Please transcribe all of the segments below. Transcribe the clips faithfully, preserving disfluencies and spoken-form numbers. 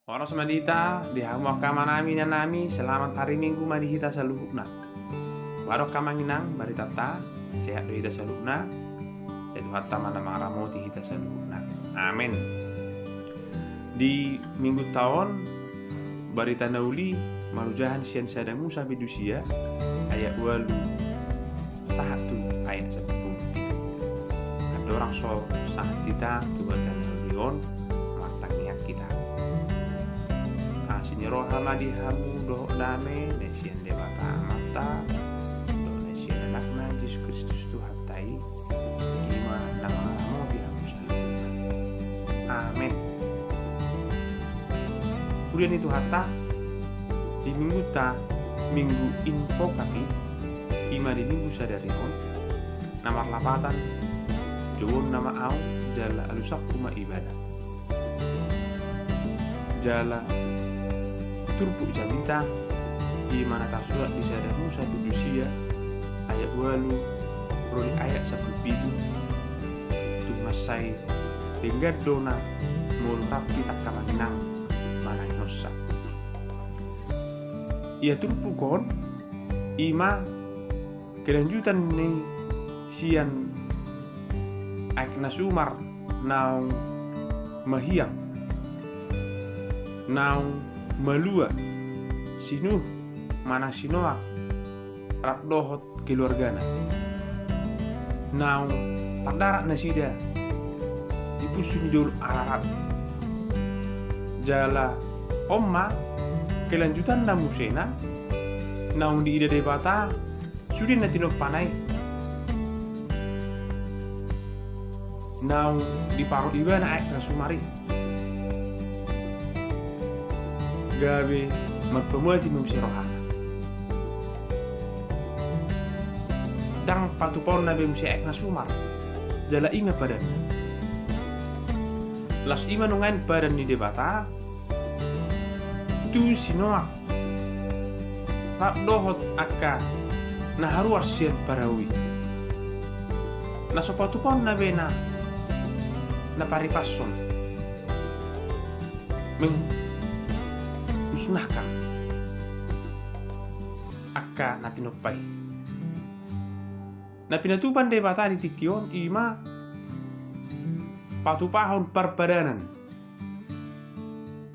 Horas ma di hita, di hamu angka amanami, inanami, selamat hari Minggu ma di hita saluhutna. Baru angka amang inang, baritanta, sehat do hita saluhutna, sai Tuhanta ma na mangaramoti hita saluhutna. Amen. Di Minggunta on, barita na uli, manujahan sian Sada Musa bindu sia, ayat ualu, sahat tu ayat sampulu pitu. Andorang so sahat hita tu barita na uli on, martangiang hita. Asi ni roha ma di hamu dohot dame na sian Debata Amanta dohot na sian Anakna Jesus Kristus Tuhanta i, i ma na mangaramoti hamu saluhutna. Amen. Huria ni Tuhanta, di Minggunta, Minggu Invocavit, i ma di Minggu sadari on, na marlapatan, Jouonna ma ahu, jala alusangku ma Ibana. Jala turpuk jamita, i ma na tarsurat di Sada Musa bindu sia, ayat ualu, ro di ayat sampulu pitu, tung mansai denggan do na molo rap hita angka amang inang manangihonsa. Ia turpuk on, i ma kelanjutan ni sian aek na sumar naung mahiang, naung malua si Nuh manang si Noak rap dohot keluargana. Naung tardarat nasida di punsu ni dolok Ararat. Jala on ma kelanjutanna musena, naung diida Debata sude na tinompana i, naung diparo Ibana aek na sumar i, gabe marpamuati ma muse rohana. Ndang patupaonna be muse aek na sumar, jala i ma padanna. Laos i ma nuaeng padan ni Debata tu si Noak rap dohot angka na haruar sian parau i. Na so patupaonna be na, na paripashon, mengmusnahkan angka na tinompa i. Na pinatupa ni Debata di tingki on i ma patupahon parpadanan.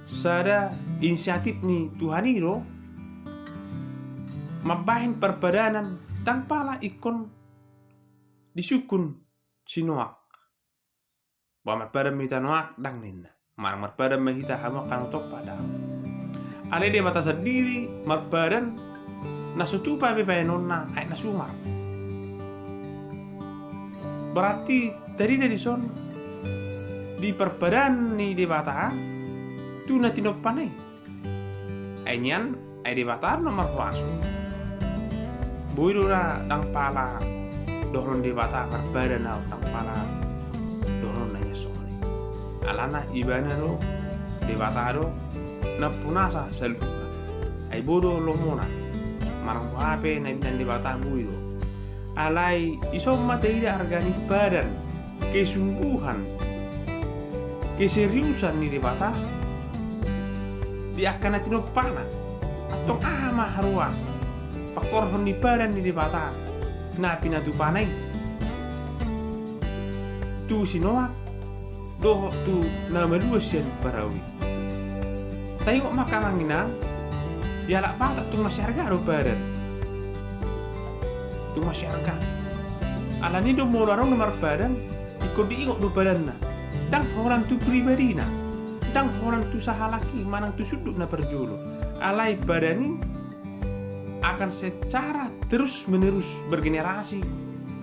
Sada inisiatif ni Tuhan i do mambahen parpadanan, ndang pala ingkon disungkun si Noak. Boha marpadan ma hita Noak, ndang ninna. Manang marpadan ma hita hamu angka na tumpa, ndang. Alai Debata sandiri marpadan na so tupa be bahenonna aek na sumar. Berarti tarida dison di parpadanan ni Debata tu na tinompana i. Ai nian, ai Debata do na marhuaso. Boi do na ndang pala dohonon Debata parpadan ahu, ndang pala dohonon na nian songon i. Alana Ibana do, Debata do nampunasa saluhutna. Ai boi do lomona, manang boha pe na binahen Debata boi do. Alai ison ma taida arga ni padan, kesungguhan, keseriusan ni Debata di angka na tinompana. Antong aha ma haroa pangkorhon ni padan ni Debata na pinatupana i tu si Noak dohot tu na malua sian parau i? Taingot ma angka amang inang, di halak Batak tung masiarga do padan. Tung masiarga. Alani do molo adong na marpadan, ingkon diingot do padanna. Ndang holan tu pribadina, ndang holan tu sahalak i manang tu sundut na parjolo. Alai padan i akan secara terus menerus bergenerasi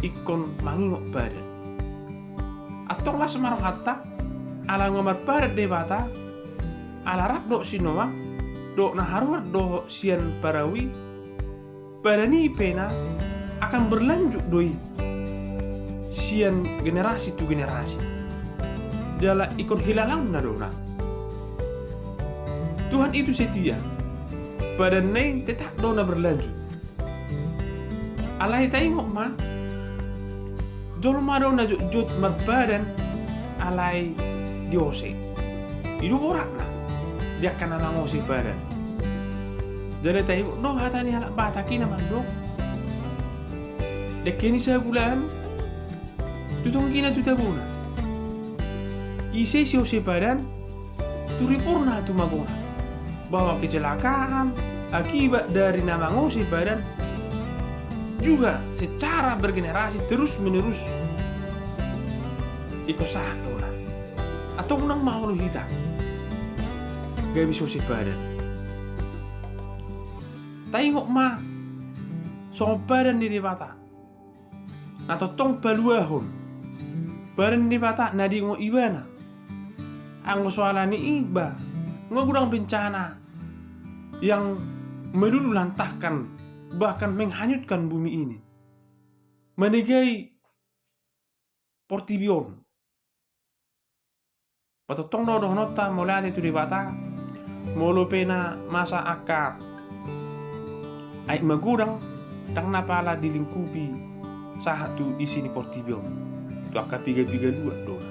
ingkon mangingot padan. Antong las ma rohanta, ala nunga marpadan Debata, ala rap dohot si Noak dohot na haruar dohot sian parau i, padan i pe na akan berlanjut do i sian generasi tu generasi. Jala ingkon hilalaonna do na. Tuhan itu setia. Padanna i tetap do na berlanjut. Alai taingot ma, jolma do na jotjot marpadan alai diose. I do boratna. di angka na mangose padan. Jala taingot do hata ni halak Batak i na mandok, dengke ni sabulan tu tonggina tu tabona. Ise siose padan tu ripurna tu magona. Bahwa kecelakaan akibat dari na mangose padan juga secara bergenerasi terus menerus ingkon sahat do na. Antong unang ma olo hita gabe siose padan. Taingot ma songon padan ni Debata na tongtong paluahon, padan ni Debata na diingot Ibana. Anggo so alani i ba nunga godang bencana yang meluluhlantahkan, bahkan menghanyutkan bumi ini, manegai portibi on. Patongtong do dohononta mauliate tu Debata, molo pe na masa angka aek magodang, ndang na pala dilingkupi sahat tu isi ni portibi on, tu angka piga-piga luat do na.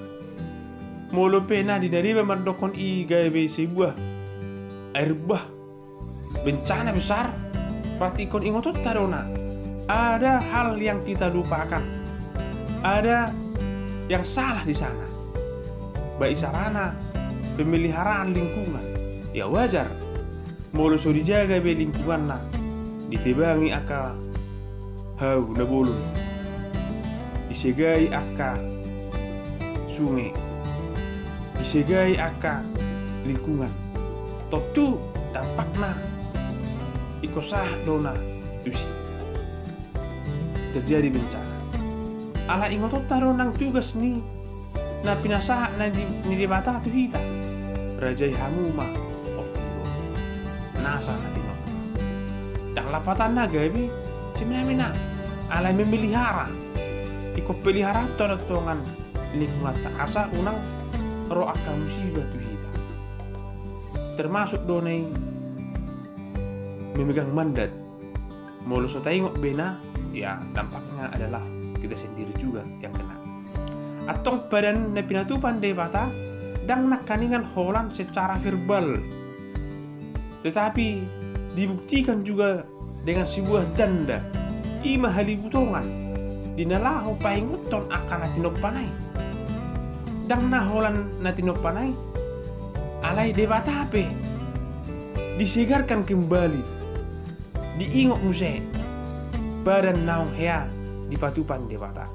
Molo pe na di na deba mandokkon i gabe sebuah air bah, bencana besar, berarti ingkon ingotonta do na. Ada hal yang kita lupakan, ada yang salah di sana. Baik sarana pemeliharaan lingkungan, ya wajar. Molo so dijaga be lingkunganna, ditebangi angka hau na bolon, disegai angka sunge, disegai angka lingkungan, tontu dampakna ingkon sahat do na tusi terjadi bencana. Ala ingotonta do nang tugas ni na pinasahat na di, ni Debata tu hita. Rajai hamu ma portibi on, nasa na tinopa. Ndang lapatanna gabe simena-mena, alai memelihara. Ingkon peliharaan tu tongan lingkunganta asa unang ro angka musiba tu hita. Termasuk do na i memegang mandat. Molo so taingot be na, ya dampaknya adalah kita sendiri juga yang kena. Antong padan na pinatupa ni Debata ndang nangkaningan holan secara verbal, tetapi dibuktikan juga dengan sebuah tanda, i ma halibutongan di na laho paingothon angka na tinompana i. Ndang na holan na tinompana i, alai Debata pe disegarkan kembali. Diingot muse padan naung hea dipatupa ni Debata.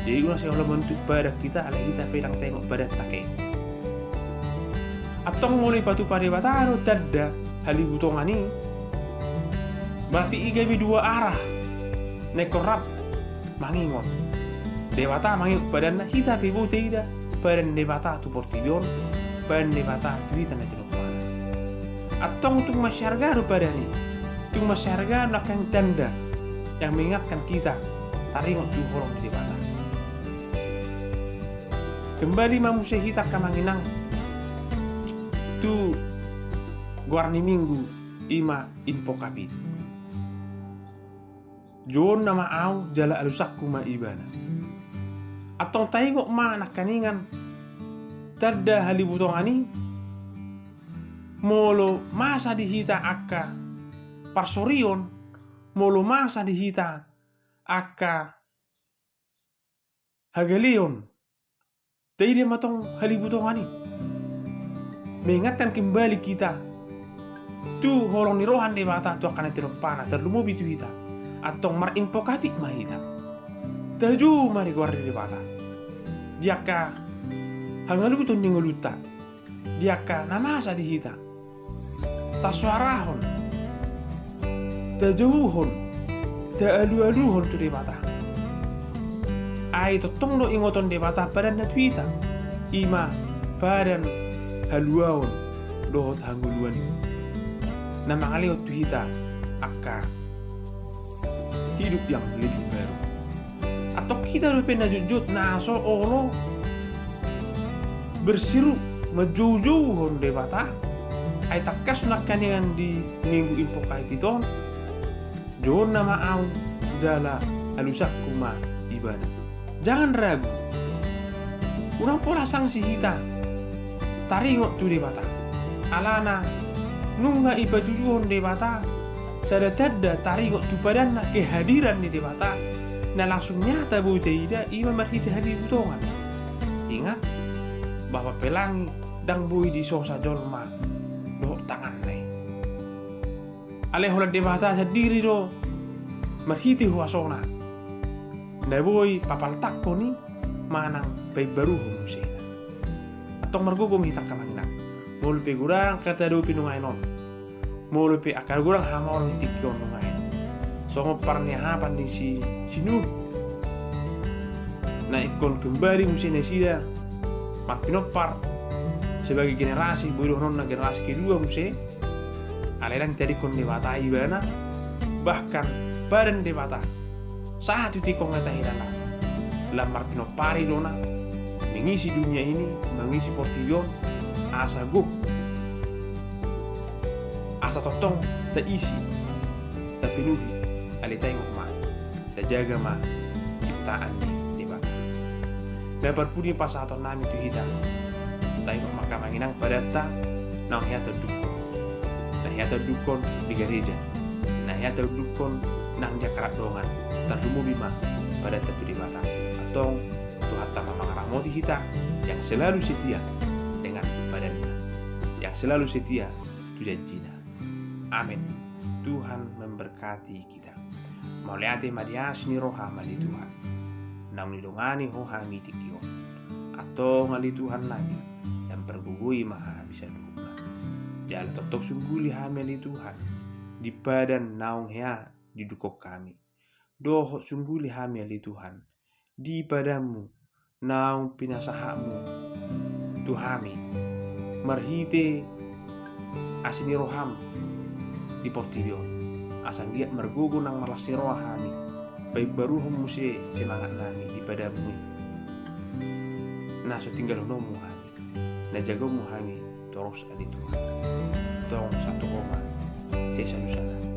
Jadi unang sai olo mantuk padan hita, alai hita pe ndang taingot padan ta ke. Antong molo dipatupa Debata do tanda halibutongan i, berarti i gabe dua arah na ingkon rap mangingot. Debata mangingot padanna, hita pe boi taida padan Debata tu portibi on, padan Debata tu hita na tinompana. Antong tung masiharga do padan i, tung masiharga do nangkin tanda yang mengingatkan kita taringot tu holong ni Debata. Kembali ma muse hita angka amang inang tu goar ni minggu, i ma Invocavit. Jouonna ma ahu jala alusanku ma Ibana. Antong taingot ma nangkaningan tanda halibutongan i, molo masa di hita angka parsorion, molo masa di hita angka hagaleon, taida ma tong halibutongan i. Mengingatkan kembali kita tu holong ni roha ni Debata tu angka na tinompana, tarlumobi tu hita. Antong mar-Invocavit ma hita. Tajou ma di goar ni Debata di angka hangaluton ni ngolunta, di angka na masa di hita. Tasoarahon, tajouhon, taalualuhon tu Debata. Ai tongtong do ingoton Debata padanna tu hita, i ma padan haluaon dohot hangoluan i, na mangalehon tu hita angka hidup yang lebih baru. Antong hita dope na jotjot na so olo berseru manjoujouhon Debata, ai tangkas nangkaningan di minggu Invocavit on, jouonna ma ahu jala alusanku ma Ibana. Jangan ragu. Unang pola sangsi hita taringot tu Debata. Alana nunga dipatuduhon Debata sada tanda taringot tu padanna kehadiran ni Debata, na langsung nyata boi taida, i ma marhite halibutongan. Ingat bahwa pelangi ndang boi disosa jolma dohot tanganna i. Alai holan Debata sandiri do marhite huasona na boi papaltakkon i manang paimbaruhon muse. Antong margogo ma hita angka amang inang, molo pe godang angka taadopi nuaeng on, molo pe angka godang hamaolon di tingki on nuaeng, songon parniahapan ni si, si Nuh, na ingkon kembali muse nasida marpinompar sebagai generasi, boi dohononna generasi kedua muse. Alai ndang ditadingkon Debata ibana, bahkan padan Debata sahat tu tingki on nga tahilala. Lam marpinompari do na mengisi dunia ini, mengisi portibi on, asa gok, asa tongtong taisi, tapenuhi. Alai taingot ma, tajaga ma ciptaan ni Debata. Na parpudi pasahatonnami tu hita, taingot ma angka amang inang padanta naung hea taundukhon, na hea taundukhon di gareja, na hea taundukhon nang di angka dongan. Tarlumobi ma padanta tu Debata. Antong Tuhanta ma mangaramoti hita, yang selalu setia dengan padanna, yang selalu setia tu janjina. Amin. Tuhan memberkati kita. Mauliate ma di asi ni roham ale Tuhan, naung nidongani Ho hami tingki on. Antong ale Tuhannami, jala pargogoi ma hami saluhutna. Jala tongtong sungguli hami ale Tuhan di padan naung hea diundukhon hami. Dohot sungguli hami ale Tuhan di padanmu naung pinasahatmu tu hami marhite asi ni roham di portibi on, asa anggiat margogo nang marlas ni roha hami, paimbaruhon muse semangatnami di padanmu i. Na so tinggalhononmu hami, na jagaonmu hami torus ale Tuhan. Tong sahat tu Ho ma sesa dosanami.